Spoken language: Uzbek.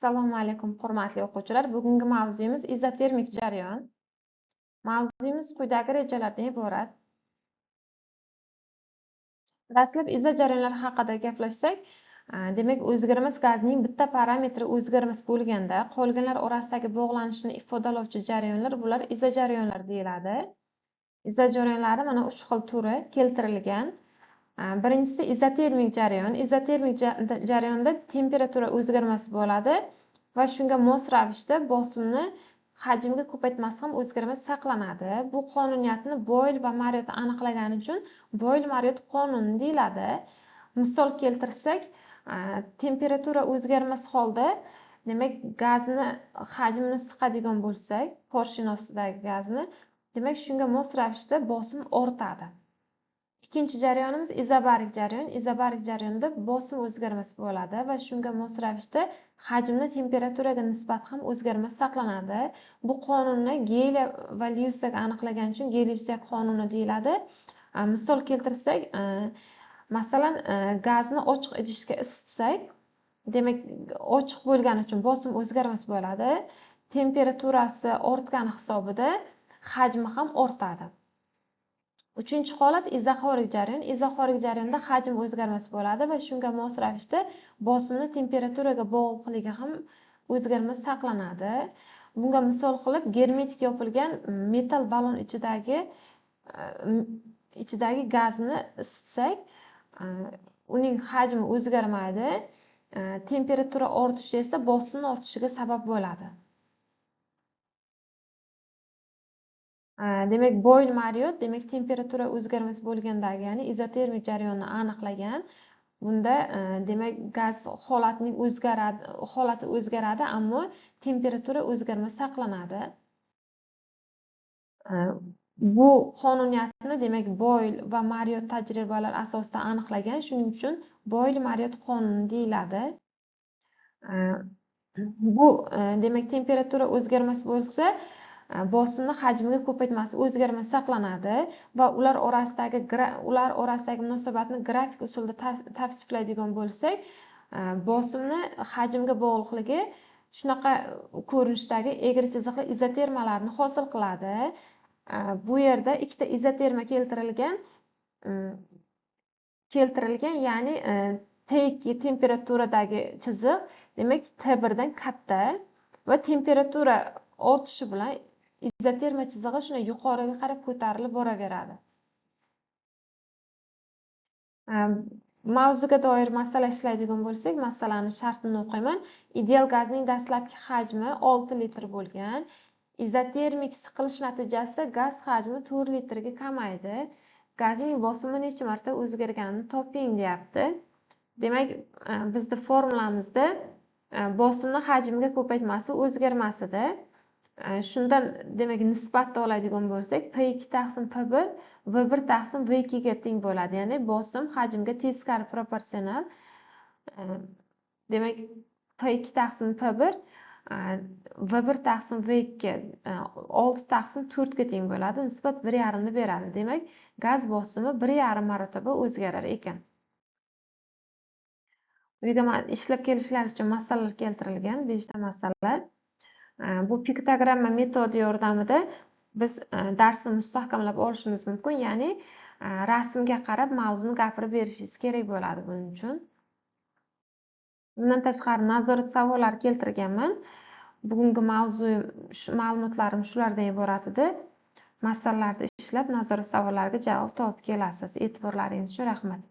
Assalomu alaykum, hurmatli o'quvchilar. Bugungi mavzuyimiz izotermik jarayon. Mavzuyimiz quyidagi rejalardan iborat. Dastlab izojarayonlar haqida gaplashsak, demak, o'zgarmas gazning bitta parametri o'zgarmas bo'lganda, qolganlar orasidagi bog'lanishni ifodalovchi jarayonlar bular izojarayonlar deyiladi. Izojarayonlari mana 3 xil turi keltirilgan. Birinchisi izotermik jarayon. Izotermik jarayonda temperatura o'zgarmas bo'ladi va shunga mos ravishda bosimni hajmga ko'paytmasi ham o'zgarmas saqlanadi. Bu qonuniyatni Boyl va Mariot aniqlagani uchun Boyl-Mariot qonuni deyiladi. Misol keltirsak, temperatura o'zgarmas holda, demak, gazni hajmini siqadigan bo'lsak, porshin ostidagi gazni, demak, shunga mos ravishda bosim ortadi. Ikkinchi jarayonimiz izobarik jarayon. Izobarik jarayonda bosim o'zgarmas bo'ladi va shunga mos ravishda hajmni temperaturaga nisbat ham o'zgarmas saqlanadi. Bu qonunni Geyli va Lyussak aniqlagani uchun Geyli-Lyussak qonuni deyiladi. Misol keltirsak, masalan, gazni ochiq idishga isitsak, demak, ochiq bo'lgani uchun bosim o'zgarmas bo'ladi. Temperaturasi ortgani hisobida hajmi ham ortadi. Uchinchi holat izoxorik jarayon. Izoxorik jarayonda hajm o'zgarmas bo'ladi va shunga mos ravishda bosimni temperaturaga bog'liqligi ham o'zgarmas saqlanadi. Bunga misol qilib germetik yopilgan metall balon ichidagi gazni isitsak, uning hajmi o'zgarmaydi, temperatura ortishi esa bosimni ortishiga sabab bo'ladi. Demak, Boyl-Mariot, demak, temperatura o'zgarmas bo'lgandagi, ya'ni izotermik jarayonni aniqlagan. Bunda demak, gaz holatining o'zgaradi, holati o'zgaradi, ammo temperatura o'zgarmas saqlanadi. Bu qonuniyatni, demak, Boyl va Mariot tajribalar asosida aniqlagan. Shuning uchun Boyl-Mariot qonuni deyiladi. Bu demak, temperatura o'zgarmas bo'lsa, bosimni hajmiga ko'paytmasi o'zgarmas saqlanadi va ular orasidagi munosabatni grafik usulda tavsiflaydigan bo'lsak, bosimni hajmga bog'liqligi shunaqa ko'rinishdagi egri chiziqli izotermalarni hosil qiladi. Bu yerda ikkita izoterma keltirilgan, ya'ni T2 temperaturadagi chiziq, demak, T1 dan katta va temperatura ortishi bilan izoterma chizig'i shunday yuqoriga qarab ko'tarilib boraveradi. Mavzuga doir masala ishlaydigan bo'lsak, masalani shartini o'qiyman. Ideal gazning dastlabki hajmi 6 litr bo'lgan. Izotermik siqilish natijasida gaz hajmi 4 litrga kamaydi. Gazning bosimi necha marta o'zgarganini toping deyapti. Demak, bizda formulamizda bosimni hajmga ko'paytmasi o'zgarmasida. Shundan demak nisbatda oladigan bo'lsak, P2 taqsim P1 V1 taqsim V2 ga teng bo'ladi. Ya'ni bosim hajmga teskari proporsional. Demak, P2 taqsim P1 V1 taqsim V2 6 taqsim 4 ga teng bo'ladi. Nisbat 1,5 ni beradi. Demak, gaz bosimi 1,5 marotaba o'zgarar ekan. Uyga ishlab kelishlari uchun masalalar keltirilgan, 5 ta masala. Bu piktogramma metodi yordamida biz darsni mustahkamlab olishimiz mumkin. Ya'ni rasmga qarab mavzuni gapirib berishingiz kerak bo'ladi buning uchun. Bundan tashqari nazorat savollari keltirganman. Bugungi mavzu ma'lumotlarim shulardan iborat edi. Masalalarni ishlab nazorat savollariga javob topib kelasiz. E'tiborlaringiz uchun rahmat.